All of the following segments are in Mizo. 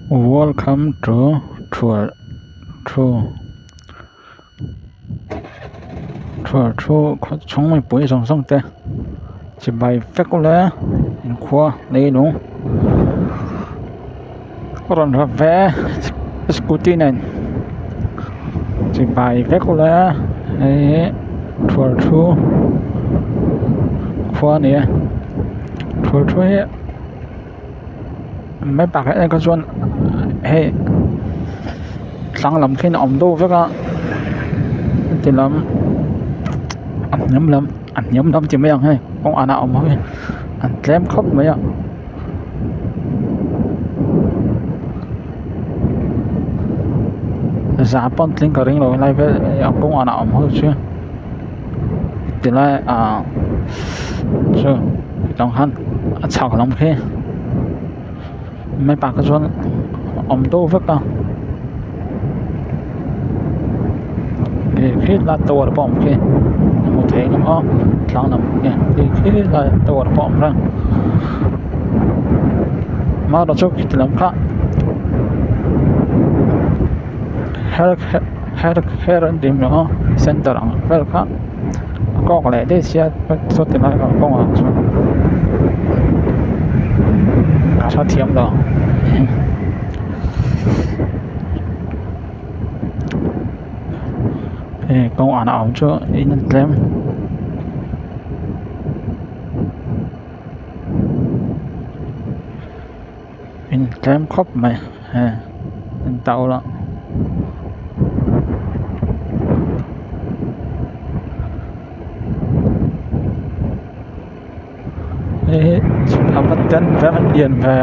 Welcome to thual thu thual thu khaw chhung mipui zawng zawng te chibai vek ula inkhua leilung a rawn rap ve scooty nen chibai vek ula hei hi thual thu khua a ni a thual thu hi. Mai bakah en kha chuan hei tlang lam khian a awm deuh vek a heti lam a hniam lam a hniam lam ti mai ang hei kawng anah a awm ho hi an tlem khawp mai a. Za pawn tling ka ring lo helai vel a kawng anah awm ho chu tilai ah chu tang khan a chhak lam khi map ah kha chuan a awm deuh vek a hei khi lai tower pawh a awm khi a hmu thei ang aw tlang lam khi khi lai tower pawh a awm reng amaherawh chu khiti lam kha her her her an tih hmel a center ang vel kha a kawk leh daih sia chuti lai ah kawngah chuan a hre thiam lo. Hei kawng an a awm chu in an tlem. In tlem khawp mai he an tau la hei hi a va ten ve a va lian ve.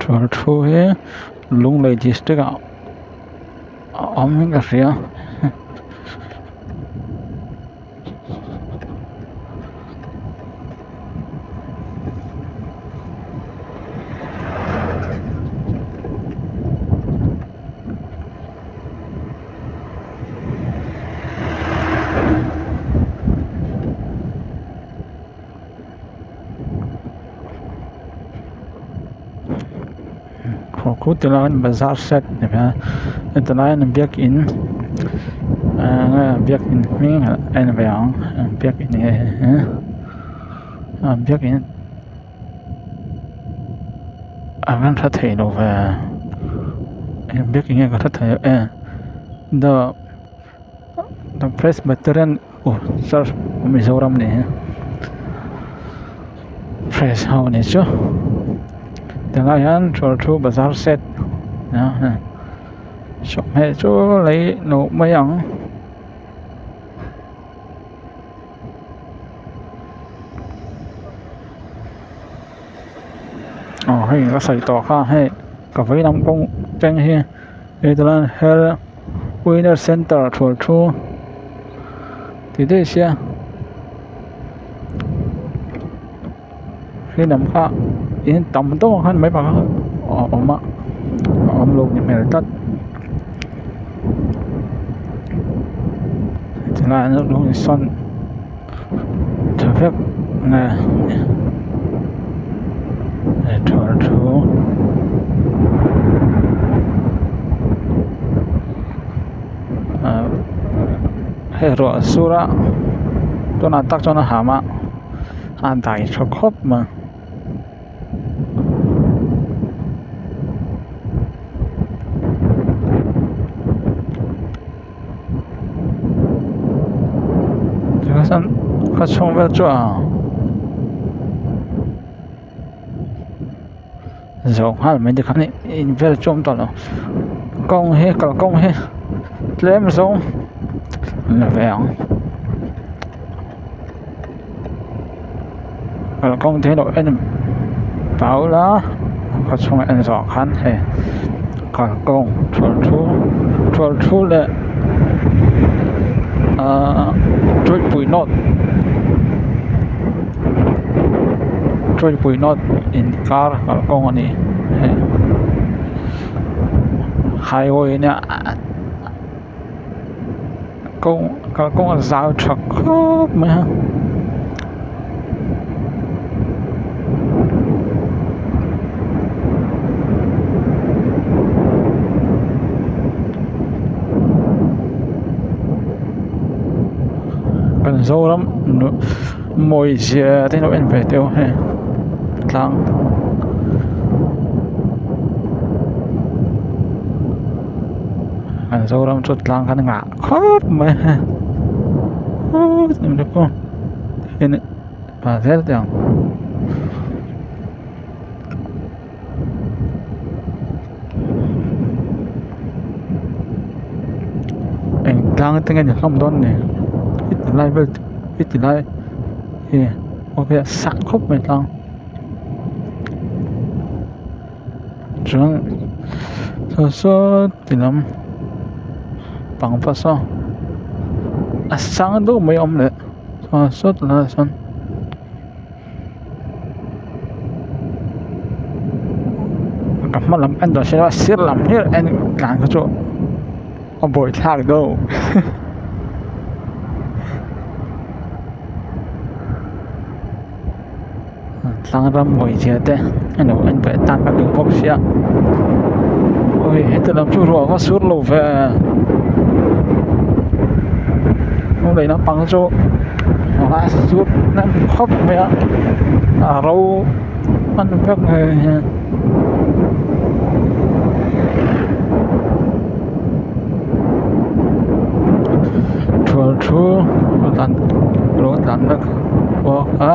Thual thu hi Lunglei district ah a awm in ka hria. Khaw ti lai bazar set ni hmel a heti lai hian biakin aa biakin hming a en ve ang biakin nge a biakin a van hre thei lo ve eng biakin nge ka hre thei lo e the the presbyterian aw church Mizoram ni hi press ho ni chu tunah hian Chawlthu bazar set chawhmeh chu lei loh mai ang. Aw hei ka sawi tawh kha hei ka vei lam kawng teng hi hei tunah hian health winner center thual thu ti daih sia he lam kha in tam tawk ang khan mai bakah a awm a a awm lo ni hmel tlat tilai ah hian lung insawn tha vek nge thual thu ah hei ruah a sur a tunah tak chuan a ham a a dai tha khawp mai. Khaw chhung vel chu a zawh nghal mai tikhan in vel chu a awm tawh lo kawng hi kalkawng hi tlem zawng la ve ang kalkawng te hi lo en pau la khaw chhunga en zawh khan hei kalkawng thual thu thual thu leh ahh tuipui nawt tuipui nawt inkar kalkawng a ni hei. Highway ania kawng kalkawng a zau tha khawp mai a. Kan Zoram mawi zia te lo en ve teh u hei tlang. Kan Zoram chu tlang khan ngah khawp mai a hei ah zel teh ang. Eng tlang te nge ni hlawm dawn ni heti lai vel heti lai hi ok a sang khawp mai tlang chuan saw saw ti lam pangpa saw a sang deuh mai a awm leh saw saw ti laiah sawn. Ka hma lam en dawn sia sir lam hlir en tlan kha chu a buaithlak deuh tlang ram hawi zia te a lo en ve tan ka duh bawk sia awi heti lam chu ruah va sur lo ve lunglei lampang chu a sur hnem khawp mai a a ro hman vek mai a thual thu lo tlan vek bawk a.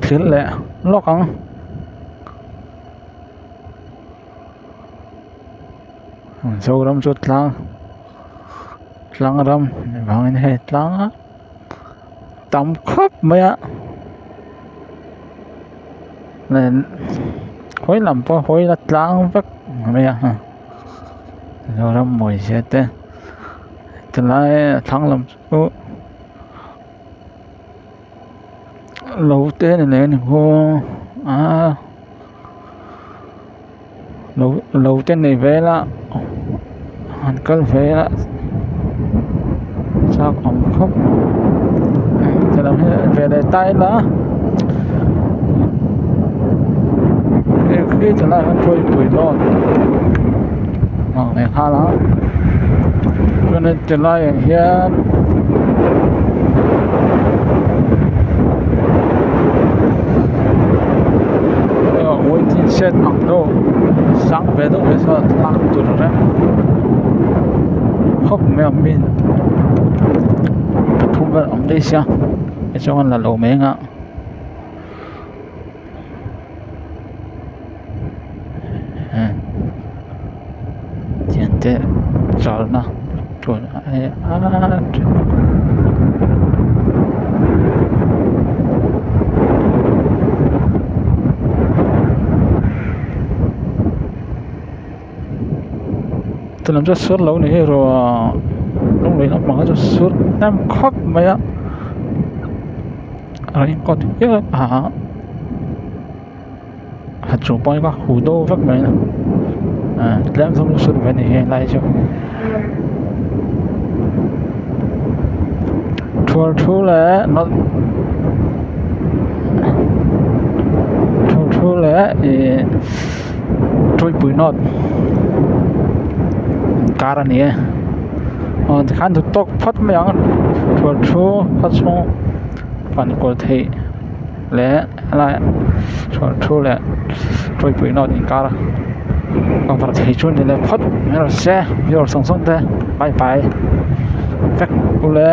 Thil leh lawk ang Zoram chu tlang tlang ram vangin hei tlang a tam khawp mai a hawi lam pawh hawi la tlang vek mai a Zoram mawi zia te tilai a thlang lam chu lo te ni leh ani maw a lo lo te nei ve la han kal ve a chak awm khawp mai helam hi ve leh ta ila hei khi tilai ah hian hruaipui dawn ang leh nghal a chuanin tilai ah hian. Waiting shed ang deuh sang ve deuh mai sawn tlang tur reng khawp mai a min pathum vel awm daih sia tichuan an la lo mai ang a. Thiante chawlhna tur a Chutiang chu sur lo ni hi ruah lunglei lampang hi chu sur hnem khawp mai a raincoat hial a ha a ha chung pawh hi a huh deuh vek mai a tlem zawng chu sur ve a ni helai chu thual thu leh nawlh thual thu leh ihh tuipui nawt inkar a ni e aw tikhan duh tawk phawt mai ang thual thu khaw chhung fan kual theih leh helai thual thu leh tuipui nawt inkar cover thei chu ni leh phawt mai rawh se viewer zawng zawng te bye bye vek ule.